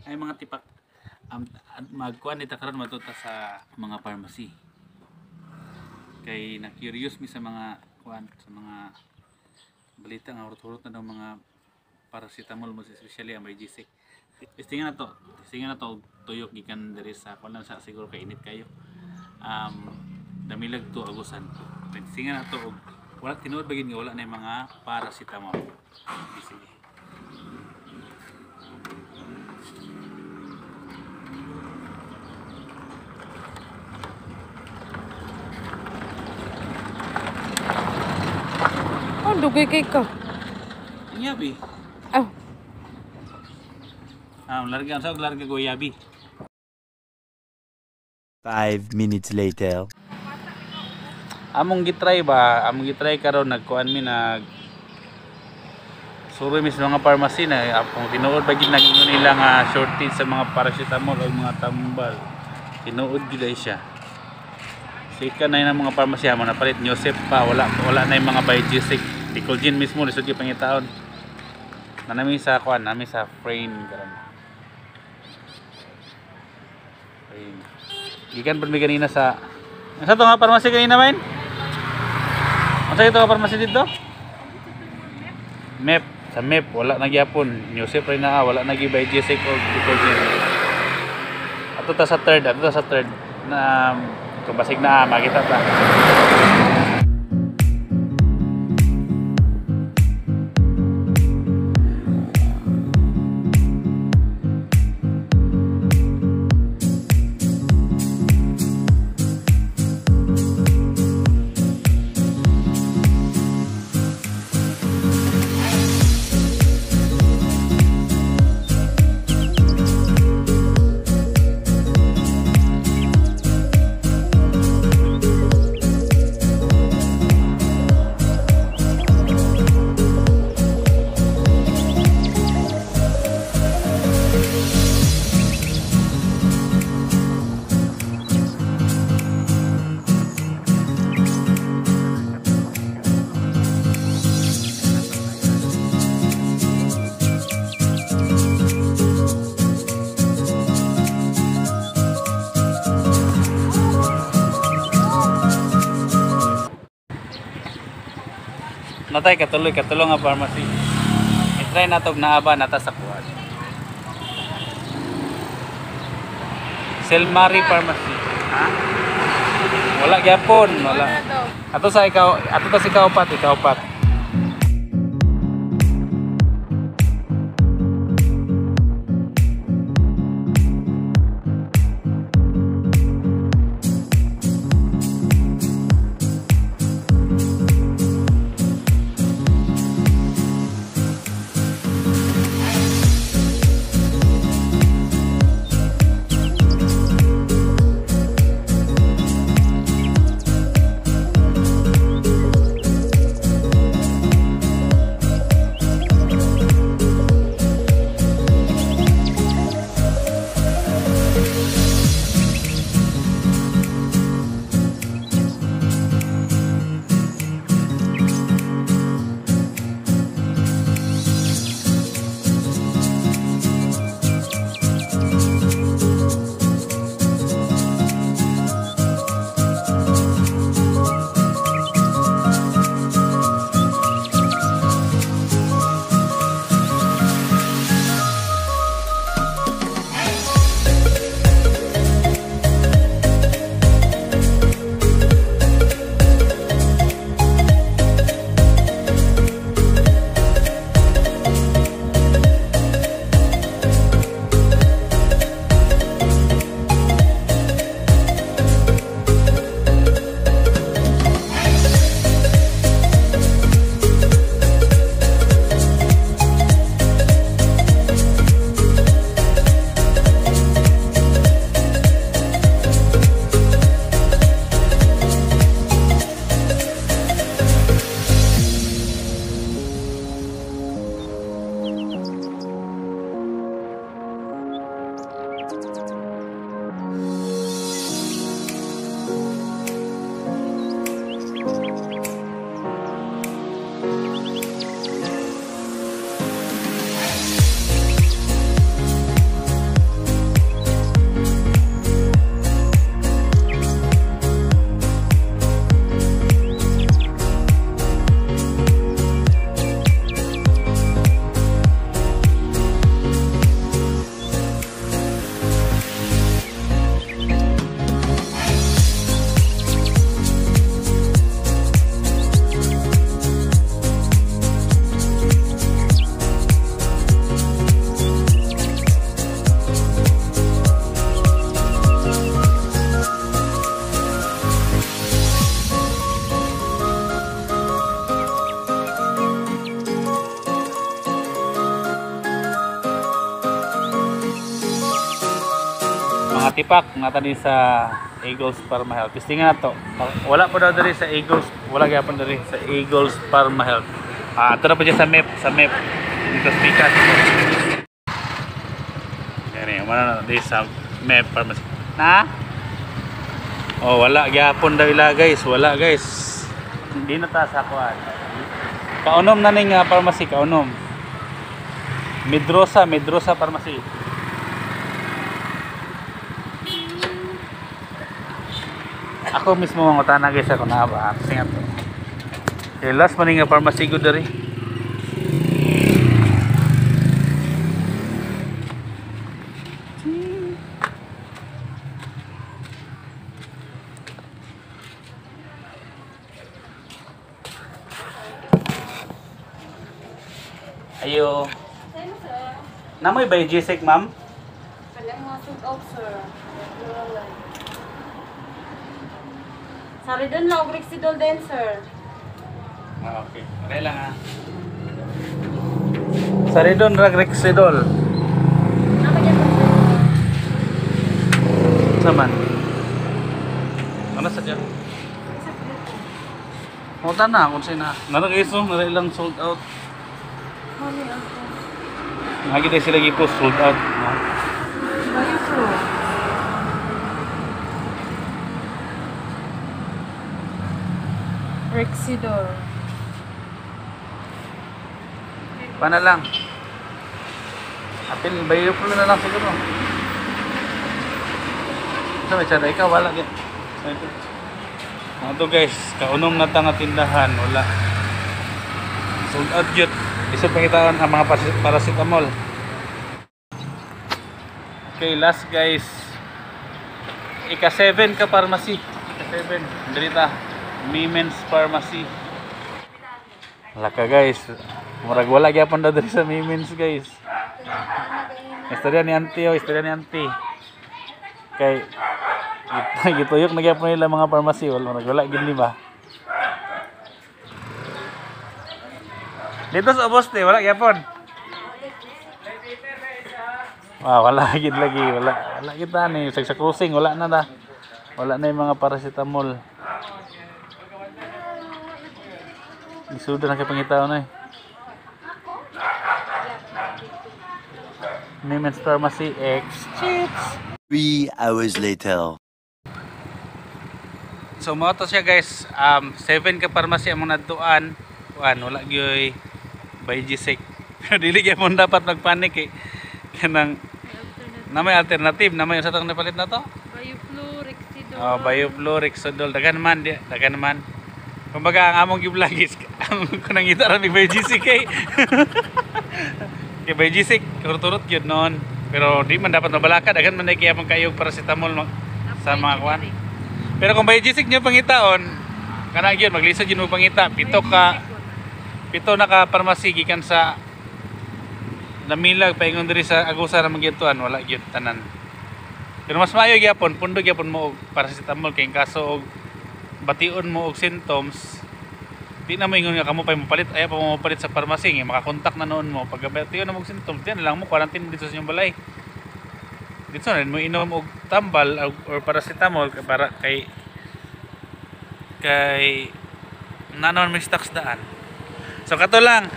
Ay mga tipak. Magkuan nita karon, matuta sa mga pharmacy. Kay na curious mi sa mga kuan, sa mga balita nga hurot-hurot na daw mga paracetamol mo, especially ang Biogesic. Testingan na to. Testingan na to og tuyok gikan diri sa kuan lang sa siguro kay init kayo. Damilag to Agusan. Testingan na to og wala, tinuod ba gid nga wala na yung mga paracetamol. Sige, sige. Oh, dugay kay ka. Ang yabi. Ah, Ah, larga sa larga ko yabi. 5 minutes later. Among gitry ba, among gitry karon, nagkuan mi, nag suroy mi sa mga pharmacy na kung tinuod ba gid nag-ingon nila nga shortage sa mga paracetamol o mga tambal. Tinuod gyud ay siya. Sika na yun ang mga pharmacy amo napalit Newsep pa, wala wala na yung mga Biogesic. Decolgen mismo lisod gyud pangitaon. Na nami sa kuan, nami sa frame karon. Frame. Gikan pa mi ganina sa Sa to nga pharmacy kanina man? Unsa ito nga pharmacy dito? MEP. Sa MEP wala na gyapon. Newsep rin na wala na gyud Biogesic o Decolgen. Ato ta sa third, ato ta sa third na kung basig na makita ta. Natay katuloy, katulo nga pharmacy. I-try na tog naaba nata sa kuan. Selmari Pharmacy. Ha? Wala gyapon, wala. Wala daw. Ato sa ikaw, ato ta sa ikaw pat, ikaw pat. Tipak nata ni sa Eagles Pharma Health. Testingan na to. Wala pa daw diri sa Eagles, wala gyapon diri sa Eagles Pharma Health. Ato na pa dyan sa map, sa map. Dito sa Pikas. Gani, wala na diri sa map pharmacy. Na? Oh, wala gyapon daw ila guys, wala guys. Hindi na ta sa kuan. Kaunom na ning pharmacy, kaunom. Medrosa, Medrosa Pharmacy. Ako mismo mangutana guys ako na ba. Singat to. Okay, last man nga pharmacy gud diri. Ayo. Namoy ba Gisek, ma'am? Wala mga sold out, sir. Sorry doon lang, Rexidol din, sir. Ah, okay. Okay lang ah. Saridon rag Rexidol. Ano dyan po, sir? Saman? Ano sa dyan? Punta na kung sina. Nara guys, oh, nara ilang sold out. Nakita sila gipost sold out. No? Bayo, sir. Rexidol. Pana lang. Apil, bayo po na lang siguro. Sa may tsada, ikaw wala. Mga to guys, kaunom na ta nga tindahan, wala. Sold out yun. Isod pangitaan ang mga paracetamol. Okay, last guys. Ika 7 ka pharmacy. Ika 7. Dirita. Mimen's Pharmacy. Wala ka guys. Murag wala gyapon daw diri sa Mimen's guys. Istorya ni auntie, oh, istorya ni auntie. Kay gituyok na gyapon nila mga pharmacy, wala murag wala gid ni ba. Dito sa Oboste, wala gyapon. Ah, wala gid lagi, wala. Wala kita ni sa cruising, wala na da. Wala na yung mga paracetamol. Isuda na kay pangitaon na eh. Mimen's Pharmacy X Cheats. 3 hours later. So mao to siya guys, 7 ka pharmacy among nadtuan. Kuan wala gyoy Biogesic. Pero dili gyapon dapat magpanik eh. Kanang na may alternative, na may usa tong napalit na to. Bioflu, Rexidol. Oh, Bioflu, Rexidol, daghan man, di, daghan man. Kumbaga ang among gi-vlog is ang kunang ngita ra mig Biogesic kay. Kay Biogesic, turut-turut gyud noon. Pero di man dapat mabalaka, daghan man kay among kayog paracetamol sa mga kuan. Pero kung Biogesic niyo pangitaon, kana gyud maglisod gyud mo pangita, pito na ka pharmacy gikan sa Namilag paingon diri sa Agusa ra magyadtuan, wala gyud tanan. Pero mas maayo gyapon, pundo gyapon mo og paracetamol kay in kaso og bation mo og symptoms, di na mo ingon nga kamo pa mopalit, ayaw pa mo mopalit sa pharmacy nga makakontak na noon mo pag bation na mo og symptoms, di na lang mo quarantine mo dito sa inyong balay. Dito na rin mo inom og tambal or paracetamol para kay kay na naman may stocks daan. So kato lang,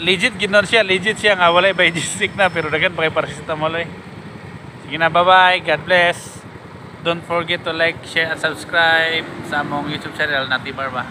legit gid nun siya, legit siya nga walay Biogesic na pero daghan pa kay paracetamol eh. Sige na, bye-bye. God bless. Don't forget to like, share, and subscribe sa among YouTube channel, Nati Barba.